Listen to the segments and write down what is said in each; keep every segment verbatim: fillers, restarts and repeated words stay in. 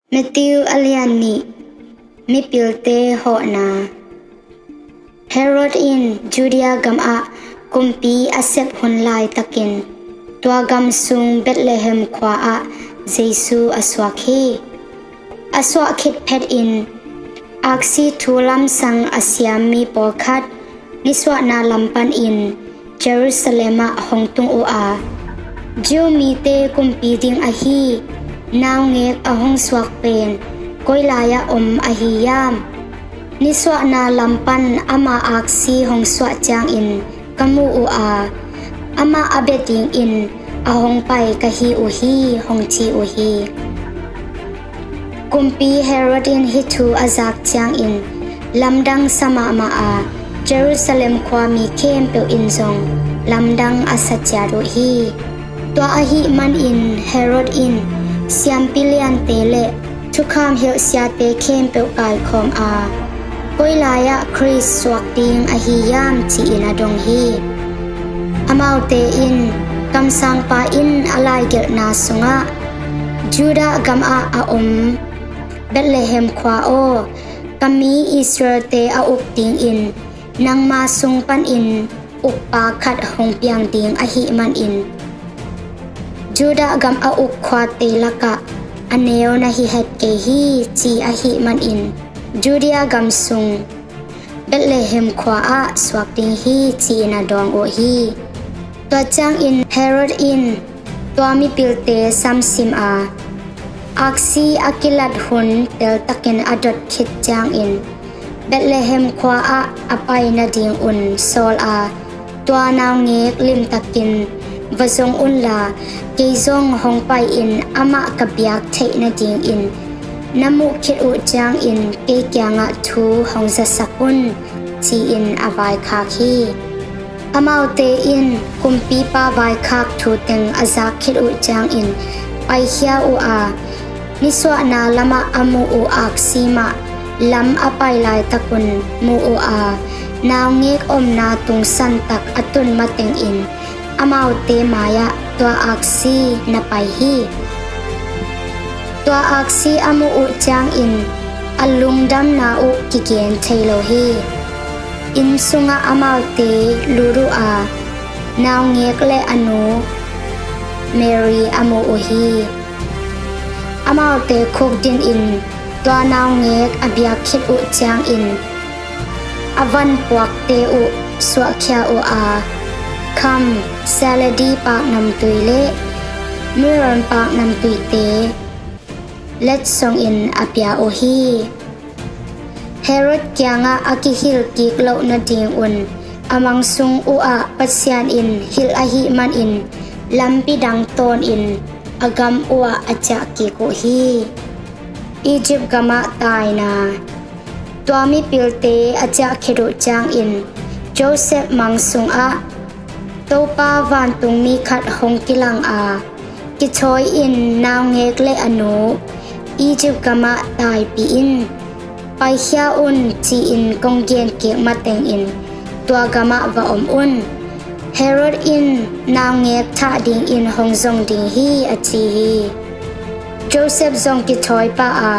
Matthew a lian nih. Mipilte hawhna. Herod in Judea gamah kumpi a sep hun laitakin tua gam sung Bethlehem khua-ah Jesu a suak hi. A suah khit phetin aksi thu lamsang a siam mi pawlkhat nisuahna lam panin Jerusalem ah hong tung uh a, Jew mite kumpi ding ahi naungek a hong suak pen koi lai-ah om ahi hiam? Nisuahna lam pan ama aksi hong suah ciangin ka mu uh a, amah a bia dingin a hong pai ka hi uh hi, hong ci uh hi. Kumpi Herod in hih thu a zak ciangin lamdang sa mahmah a, Jerusalem khuami khempeuh in zong lamdang a sa ciat uh hi. Tua ahih manin Herod in siampi liante le thukham hilh siate khempeuh kaikhawm a, koi lai-ah Khrist suak ding ahi hiam, ci-in a dong hi. Amaute in kamsangpa in a laigelhna sungah, Judah gamah a om Bethlehem khua aw, ka mi Israelte a uk dingin nangma sung panin ukpa khat hong piang ding ahih manin Judah gam a uk khuate lakah a neu na hi het kei hi, ci ahih manin Judea gam sung Bethlehem khua-ah suak ding hi, ci-in a dawng uh hi. Tua ciangin Herod in tua mipilte samsim a, aksi a kilat hun teltakin a dot khit ciangin Bethlehem khua-ah a pai nadingun sawl a, tua naungek limtakin va zong unla, kei zong hong pai-in amah ka biak theih nadingin na muh khit uh ciangin kei kiangah thu hong zasak un, ci-in a vaikhak hi. Amaute in kumpipa vaikhak thu teng a zak khit uh ciangin paikhia uh a, nisuahna lamah a muh uh aksi mah lam a pai laitakun mu uh a, naungek omna tungsantak a tun matengin amaute mai-ah tua aksi na pai hi. Tua aksi a muh uh ciangin a lungdamna uh kigen thei lo hi. Inn sungah amaute lut uh a, naungek le a nu Mary a mu uh hi. Amaute khukdin in tua naungek a biak khit uh ciangin a vanpuakte uh suahkhia uh a, kham, saledi paknamtui le myrrh paknamtuite letsongin a pia uh hi. Herod kiangah a kihilh kik loh nadingun a mang sung uhah Pasian in hilh ahih manin lampi dang tawnin a gam uhah a ciah kik uh hi. Egypt gamah taina. Tua mipilte a ciah khit uh ciangin Joseph mang sungah Topa vantungmi khat hong kilang a, kithawi-in naungek le a nu Egypt gamah taipih in, paikhia un, ci-in kong gen kik matengin tua gamah va om un. Herod in naungek thah dingin hong zong ding hi, a ci hi. Joseph zong kithawi pah a,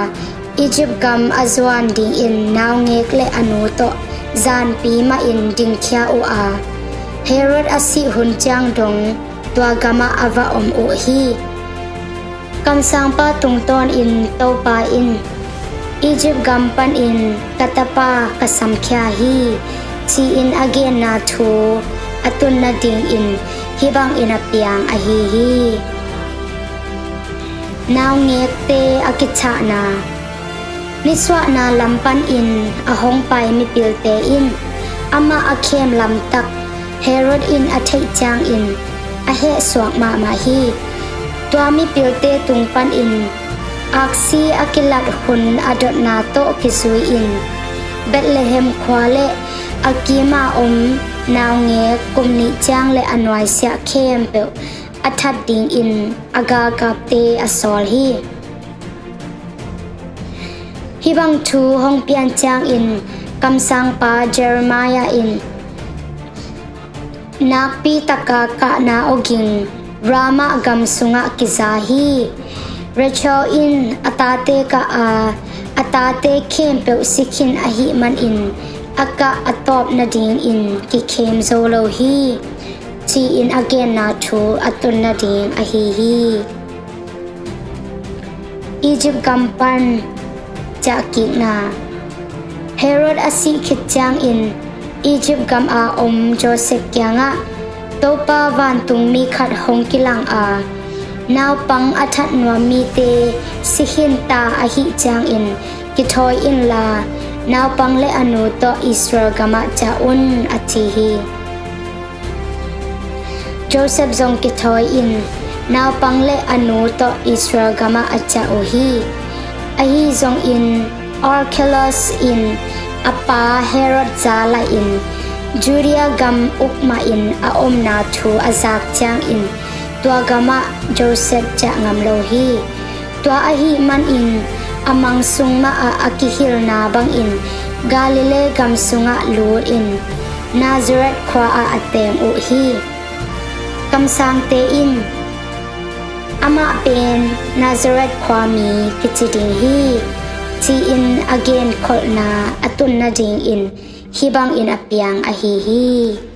Egypt gam a zuan dingin naungek le a nu tawh zanpi mahin dingkhia uh a, Herod a sih hun ciang dong tua gamah a va om uh hi. Kamsangpa tungtawnin Topa in Egypt gam panin ka tapa ka samkhia hi, ci-in a genna thu a tun nadingin hih bangin a piang ahi hi. Naungekte a kithahna. Nisuahna lam panin a hong pai mipilte in amah a khem lamtak Herod in a theih ciangin a hehsuak mahmah hi. Tua mipilte tung panin aksi a kilat hun a dotna tawh kizui-in Bethlehem khua le a kima om naungek kum nih ciang le a nuaisiah khempeuh a that dingin a galkapte a sawl hi. Hih bang thu hong pian ciangin kamsangpa Jeremiah in nakpi taka kahna awging Ramah gam sungah kiza hi. Rachel in a tate kah a, a tate khempeuh si khin ahih manin a kah a tawp nadingin kikhem zo lo hi, ci-in a genna thu a tun nading ahi hi. Egypt gam pan ciahkikna. Herod a sih khit ciangin Egypt gam a om Joseph kiangah, Topa vantungmi khat hong kilang a, naupang a that nuam mite si khin ta ahih ciangin kithawi inla, naupang le a nu tawh Israel gamah ciah un, a ci hi. Joseph zong kithawi in naupang le a nu tawh Israel gamah a ciah uh hi. Ahi zongin Archelaus in a pa Herod za laihin Judea gam uk mahin a omna thu a zak ciangin tua gamah Joseph ciah ngam lo hi. Tua ahih manin a mang sung mahah a kihilhna bangin Galilee gam sungah lutin Nazareth khua ah a teng uh hi. Kamsangte in, Amah pen Nazareth khuami kici ding hi, ci-in a genkholhna a tun nadingin hih bangin a piang ahi hi.